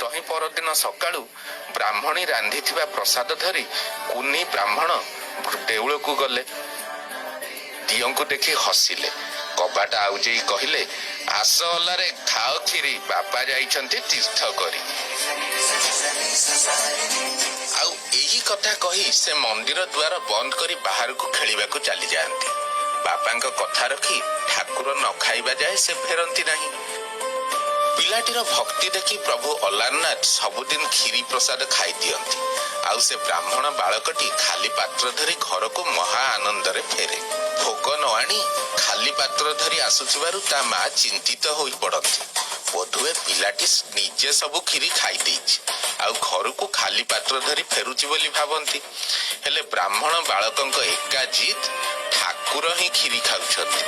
ତହିଁ ପରଦିନ ସକାଳୁ ବ୍ରାହ୍ମଣୀ ରାନ୍ଧିଥିବା ପ୍ରସାଦ ଧରି କୁନି ବ୍ରାହ୍ମଣ ଦେଉଳକୁ ଗଲେ। ଦିଅଙ୍କୁ ଦେଖି ହସିଲେ। କବାଟ ଆଉଜେଇ କହିଲେ, ଆସ ଅଲାରେ ଖାଅ କ୍ଷୀରି, ବାପା ଯାଇଛନ୍ତି ତୀର୍ଥ କରି। ଆଉ ଏହି କଥା କହି ସେ ମନ୍ଦିର ଦ୍ୱାର ବନ୍ଦ କରି ବାହାରକୁ ଖେଳିବାକୁ ଚାଲିଯାଆନ୍ତି। ବାପାଙ୍କ କଥା ରଖି ଠାକୁର ନ ଖାଇବା ଯାଏ ସେ ଫେରନ୍ତି ନାହିଁ। ପିଲାଟିର ଭକ୍ତି ଦେଖି ପ୍ରଭୁ ଅଲାରନାଥ ସବୁଦିନ କ୍ଷୀରି ପ୍ରସାଦ ଖାଇ ଦିଅନ୍ତି। ଆଉ ସେ ବ୍ରାହ୍ମଣ ବାଳକଟି ଖାଲି ପାତ୍ର ଧରି ଘରକୁ ମହା ଆନନ୍ଦରେ ଫେରେ। ଭୋଗ ନ ଆଣି ଖାଲି ପାତ୍ର ଧରି ଆସୁଥିବାରୁ ତା ମା ଚିନ୍ତିତ ହୋଇ ପଡନ୍ତି। ବୋଧହୁଏ ପିଲାଟି ନିଜେ ସବୁ କ୍ଷୀରି ଖାଇ ଦେଇଛି, ଆଉ ଘରକୁ ଖାଲି ପାତ୍ର ଧରି ଫେରୁଛି ବୋଲି ଭାବନ୍ତି। ହେଲେ ବ୍ରାହ୍ମଣ ବାଳକଙ୍କ ଏକା ଜିଦ୍, ଠାକୁର ହିଁ କ୍ଷୀରି ଖାଉଛନ୍ତି।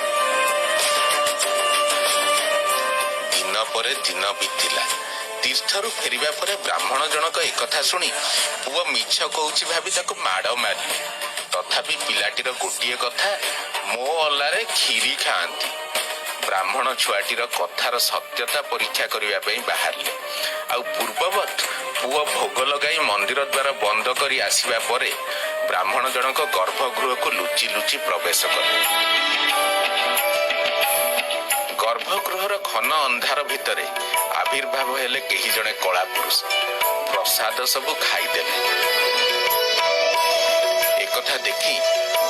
ଦିନ ପରେ ଦିନ ବିତିଲା। ତୀର୍ଥରୁ ଫେରିବା ପରେ ବ୍ରାହ୍ମଣ ଜଣକ ଏକଥା ଶୁଣି ପୁଅ ମିଛ କହୁଛି ଭାବି ତାକୁ ମାଡ଼ ମାରିଲେ। ତଥାପି ପିଲାଟିର ଗୋଟିଏ କଥା, ମୋ ଅଲାରେ କ୍ଷୀରି ଖାଆନ୍ତି। ବ୍ରାହ୍ମଣ ଛୁଆଟିର କଥାର ସତ୍ୟତା ପରୀକ୍ଷା କରିବା ପାଇଁ ବାହାରିଲେ। ଆଉ ପୂର୍ବବତ୍ ପୁଅ ଭୋଗ ଲଗାଇ ମନ୍ଦିର ଦ୍ୱାର ବନ୍ଦ କରି ଆସିବା ପରେ ବ୍ରାହ୍ମଣ ଜଣକ ଗର୍ଭଗୃହକୁ ଲୁଚି ଲୁଚି ପ୍ରବେଶ କଲେ। ଗର୍ଭଗୃହର ଘନ ଅନ୍ଧାର ଭିତରେ ଆବିର୍ଭାବ ହେଲେ କେହି ଜଣେ କଳା ପୁରୁଷ। ପ୍ରସାଦ ସବୁ ଖାଇଦେଲେ। ଏକଥା ଦେଖି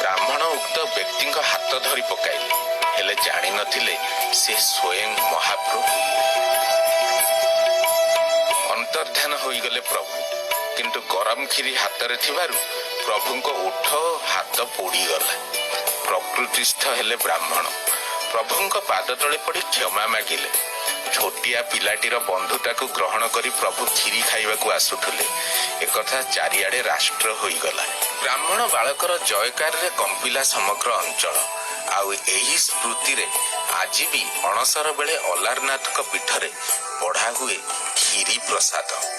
ବ୍ରାହ୍ମଣ ଉକ୍ତ ବ୍ୟକ୍ତିଙ୍କ ହାତ ଧରି ପକାଇଲେ। ହେଲେ ଜାଣିନଥିଲେ ସେ ସ୍ୱୟଂ ମହାପ୍ରଭୁ। ଅନ୍ତର୍ଧ୍ୟାନ ହୋଇଗଲେ ପ୍ରଭୁ। କିନ୍ତୁ ଗରମ କ୍ଷୀରି ହାତରେ ଥିବାରୁ ପ୍ରଭୁଙ୍କ ଓଠ ହାତ ପୋଡ଼ିଗଲା। ପ୍ରକୃତିସ୍ଥ ହେଲେ ବ୍ରାହ୍ମଣ। ପ୍ରଭୁଙ୍କ ପାଦ ତଳେ ପଡ଼ି କ୍ଷମା ମାଗିଲେ। ଛୋଟିଆ ପିଲାଟିର ବନ୍ଧୁତାକୁ ଗ୍ରହଣ କରି ପ୍ରଭୁ କ୍ଷୀରି ଖାଇବାକୁ ଆସୁଥିଲେ, ଏକଥା ଚାରିଆଡ଼େ ରାଷ୍ଟ୍ର ହୋଇଗଲା। ବ୍ରାହ୍ମଣ ବାଳକର ଜୟକାରରେ କମ୍ପିଲା ସମଗ୍ର ଅଞ୍ଚଳ। ଆଉ ଏହି ସ୍ମୃତିରେ ଆଜି ବି ଅଣସର ବେଳେ ଅଲାରନାଥଙ୍କ ପୀଠରେ ବଢ଼ା ହୁଏ କ୍ଷୀରି ପ୍ରସାଦ।